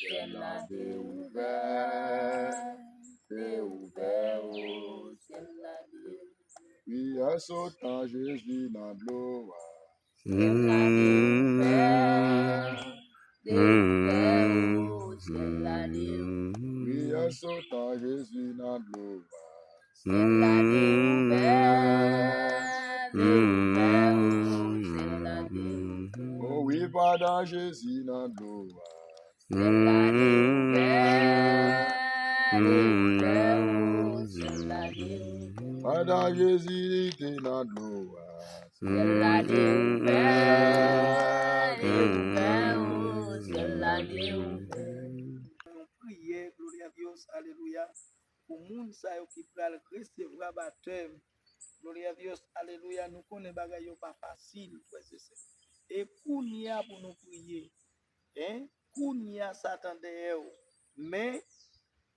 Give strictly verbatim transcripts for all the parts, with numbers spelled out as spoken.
syèl la dewouvè, dewouvè, o, syèl la dewouvè. Priyè sot an Jezi nan dlo a. Syèl la dewouvè, dewouvè, o, syèl la dewouvè. Priyè sot an Jezi nan dlo a. Syèl la dewouvè, dewouvè, o, syèl la dewouvè. O wi, pandan Jezi nan dlo a. Syèl la dewouvè, dewouvè, o, syèl la dewouvè. Pandan Jezi te nan dlo a. Syèl la dewouvè, dewouvè, o, syèl la dewouvè. Yon priyè, Gloria Dios, alelouya, pou moun sa yo ki pral resevwa batèm. Gloria Dios, alelouya, nou konnen bagay yo pa fasil, frè e sè. E kounye a pou nou priye. En, kounye a Satan dèyè w. Men,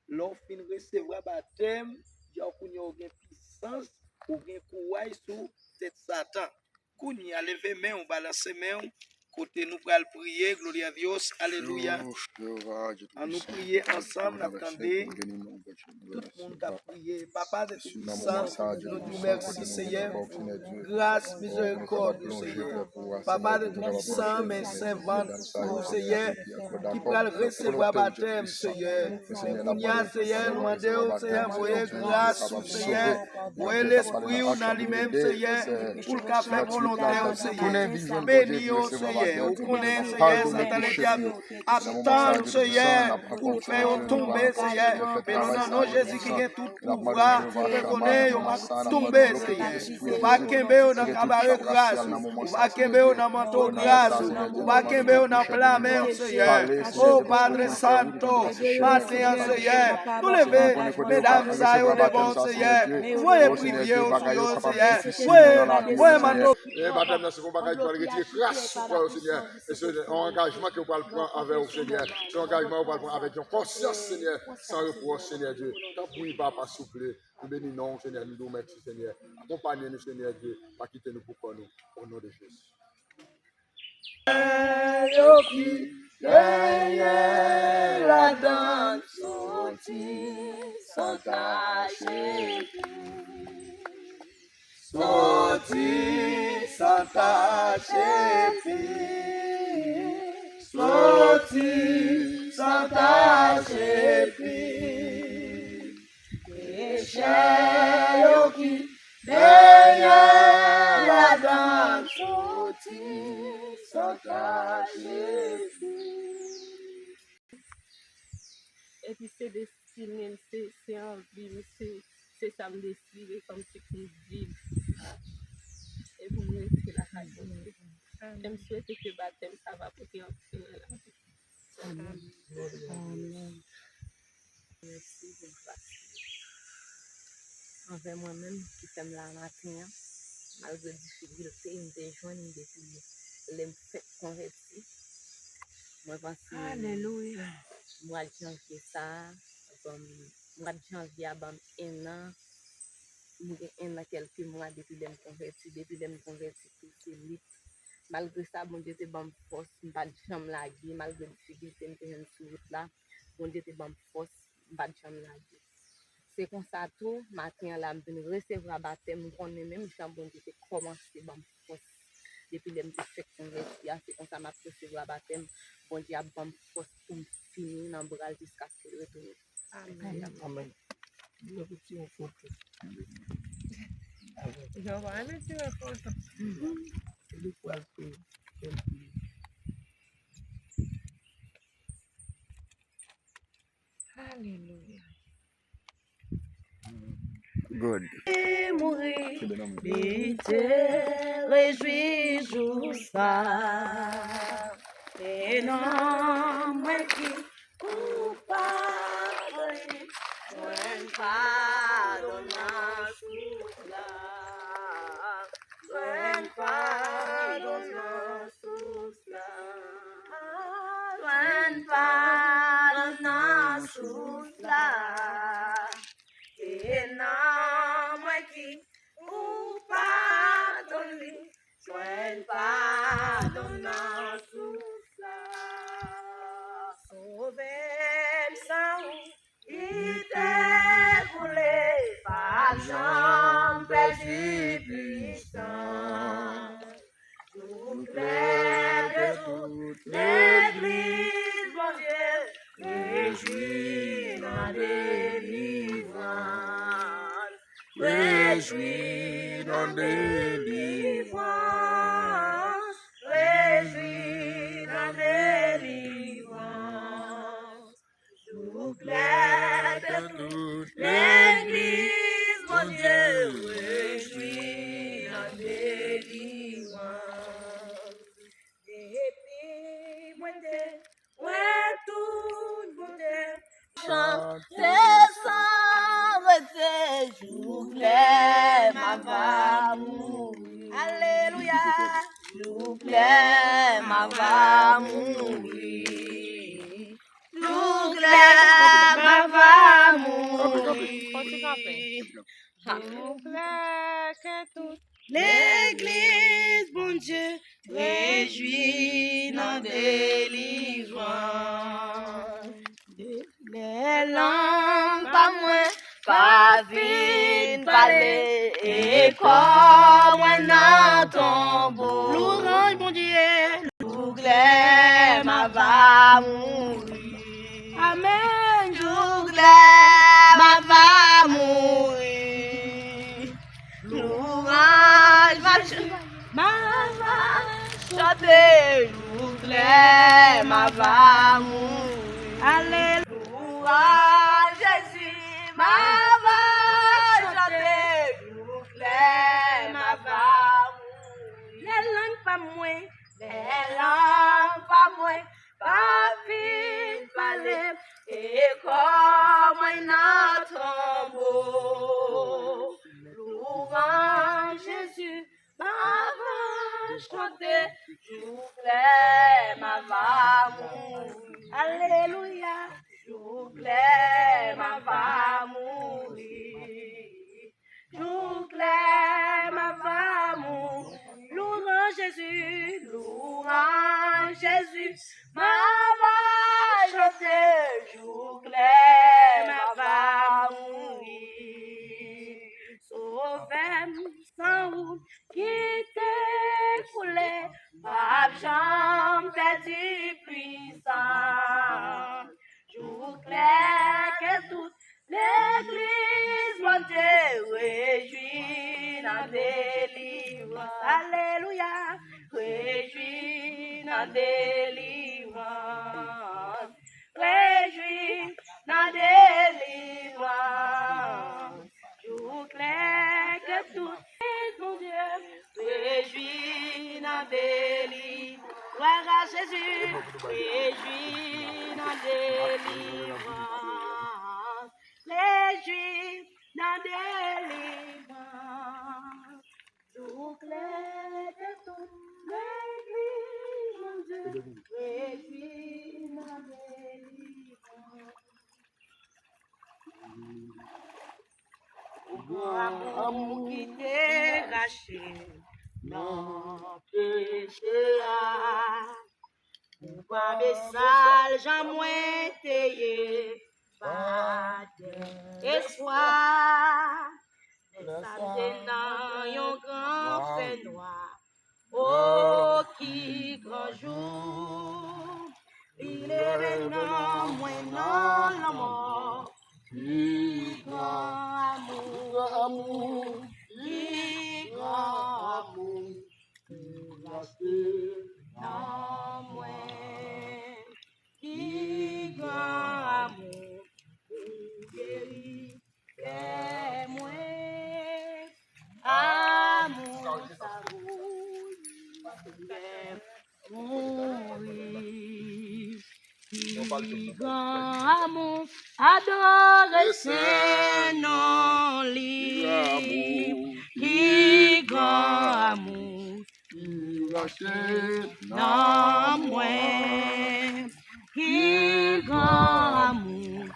lè w fin resevwa batèm, di w kounye a w gen pisans, ou gen kouraj sou tèt Satan. Kounye a, leve men w, balanse men w, kote nou pral priye, Gloria Dios, alelouya. An nou priye ansanm, n ap tande. Tout moun k ap priye. Papa de tout pwisan, nou di w mèsi, Seyè, pou gras, mizerikòd ou, Seyè. Papa de tout pwisan, men sèvant ou, Seyè, ki pral resevwa batèm, Seyè. Men kounye a, Seyè, nou mande w, Seyè, voye gras ou, Seyè. Voye lespri ou nan li menm, Seyè, pou l ka fè volonte w, Seyè. Beni yo, Seyè. Ou konnen, Seyè, Satan Ledyab ap tann, Seyè, pou l fè yo tonbe, Seyè. Men nou, nan non Jezi ki gen tout pouvwa, rekonnen yo ap tonbe, Seyè. Ou va kenbe yo nan kabare gras ou. Ou va kenbe yo nan manto gras ou. Ou va kenbe yo nan pla men w, Seyè. O Padre Santo, maten an, Seyè, nou leve medam sa yo devan w, Seyè. Voye privye w sou yo, Seyè. Voye, voye manto. E batèm nan se yon bagay ki pral retire kras sou kò yo, Senyè. E se yon angajman ke w pral pran avè w, Senyè. Se yon angajman w pral pran avèk yon konsyans, Senyè, san repwòch, Senyè Dye. Tanpri, Papa, souple, nou beni non w, Senyè, nou di w mèsi, Senyè. Akonpanye nou, Senyè Dye, pa kite nou pou kò nou. O non de Jezi. Yo ki benyen ladan soti san tach epi. Soti san tach epi. Soti san tach epi. Pechè yo ki benyen ladan soti san tach epi. Epi se destine m, se, se anvi m, se, se sa m deside kòm se pou m viv. E pou m rete lakay Bondye. E m swete ke batèm sa va pote anpil nan lavi. Amen. Amen. Mèsi pou gras ou anvè mwen menm ki fè m la maten an. Malgre difikilte m te jwenn depi lè m fèk konvèti. Mwen panse Alelouya. Mwa de janvye sa a, ban m, mwa de janvye a ban m en an. M gen en an kèlke mwa depi lè m konvèti. Depi lè m konvèti tou se lit. Malgre sa, Bondye te ban m fòs, m pa t janm lage, malgre difikilte m te jwenn sou wout la, Bondye te ban m fòs, m pa t janm lage. Se konsa tou, maten an la, m vin resevwa batèm, m konnen menm jan Bondye te kòmanse ban m fòs. Depi lè m te fèk konvèti a, se konsa m ap resevwa batèm, Bondye ap ban m fòs pou m fini nan bra l jiskaske l retounen. Amen. Amen. Li wè pou ti yon foto. Jan w pa renmen ti yon foto. Li pral fè, fè l pi. Alelouya. Good. Li mouri, li te rejwi jou sa. E nan mwen ki koupab, jwenn padon nan sous la. Jwenn padon nan sous la. Jwenn padon nan sous la. E nan mwen ki koupab li. Jwenn padon nan sous la. Sovè Rejwi nan delivrans. Rejwi nan delivrans. Rejwi nan delivrans. Jouk lè ke tout legliz Bondye rejwi nan delivrans. Depi mwen te wè tout Bondye chante san rete jouk lè m ava mouri. Alelouya. Jouk lè m ava mouri. Jouk lè m ava mouri. Jouk lè ke tout legliz Bondye rejwi nan delivrans. Lè lang pa mwen pa vin pale e kò mwen nan tonbo. Louranj Bondye. Jouk lè m ava mouri. Amèn. Jouk lè m ava mouri. Louranj m ap ch- m ava chante jouk lè m ava mouri. Alelouya. Louranj Jezi m ava chante jouk lè m ava mouri. Lè lang pa mwen, lè lang pa mwen pa fin pale e kò mwen nan tonbo. Louranj Jezi m ava chante jouk lè m ava mouri. Alelouya. Jouk lè m ava mouri. Jouk lè m ava mouri. Louranj Jezi, louranj Jezi. M ava chante jouk lè m ava mouri. Sovè m, san ou ki te koule p ap janm pèdi pwisans. Jouk lè ke tout legliz Bondye rejwi nan delivrans. Alelouya. Rejwi nan delivrans. Rejwi nan delivrans. Jouk lè ke tout legliz Bondye rejwi nan delivrans. Glwa a Jezi. Rejwi nan delivrans. Rejwi nan delivrans. Jouk lè ke tout legliz Bondye rejwi nan delivrans. Gran amou ki te rache nan peche a. Ou pa mesal jan mwen te ye, pa de espwa. Lè sa m te nan yon gran fènwa. O, ki gran jou li leve nan mwen nan lanmò. Ki gran amou, ki gran amou, ki gran amou ki rachte nan mwen. Ki gran amou ou geri kè mwen. Amou sa gwo, li fè m mouri. Ki gran amou, adore sen non li. Ki gran amou, ki rachte nan mwen. Ki gran amou,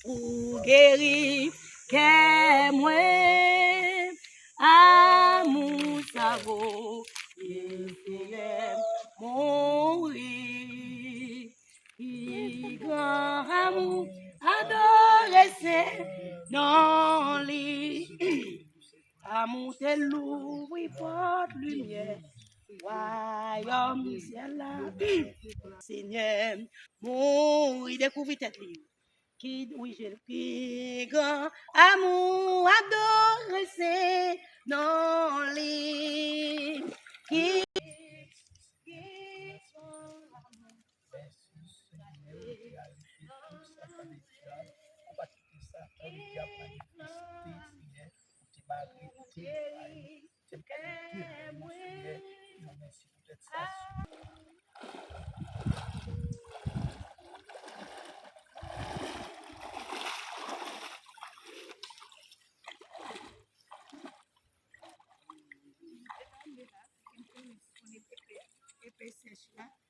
ou geri kè mwen. Amou sa gwo, li fè m mouri. Ki gran amou, adore sen non li. Amou te louvri pòt limyè wayòm syèl la. Senyè mouri, dekouvri tèt li. Ki, wi, Jezi, ki gran amou, adore se non li. Ki, ki gran amou. Mèsi, Senyè, ou te arete tout Satan deja. Ou pa kite Satan, ledyab, manifeste, Senyè. Ou te arete, ay, te arete, Senyè. Mèsi poutèt sa. Epe sèch la.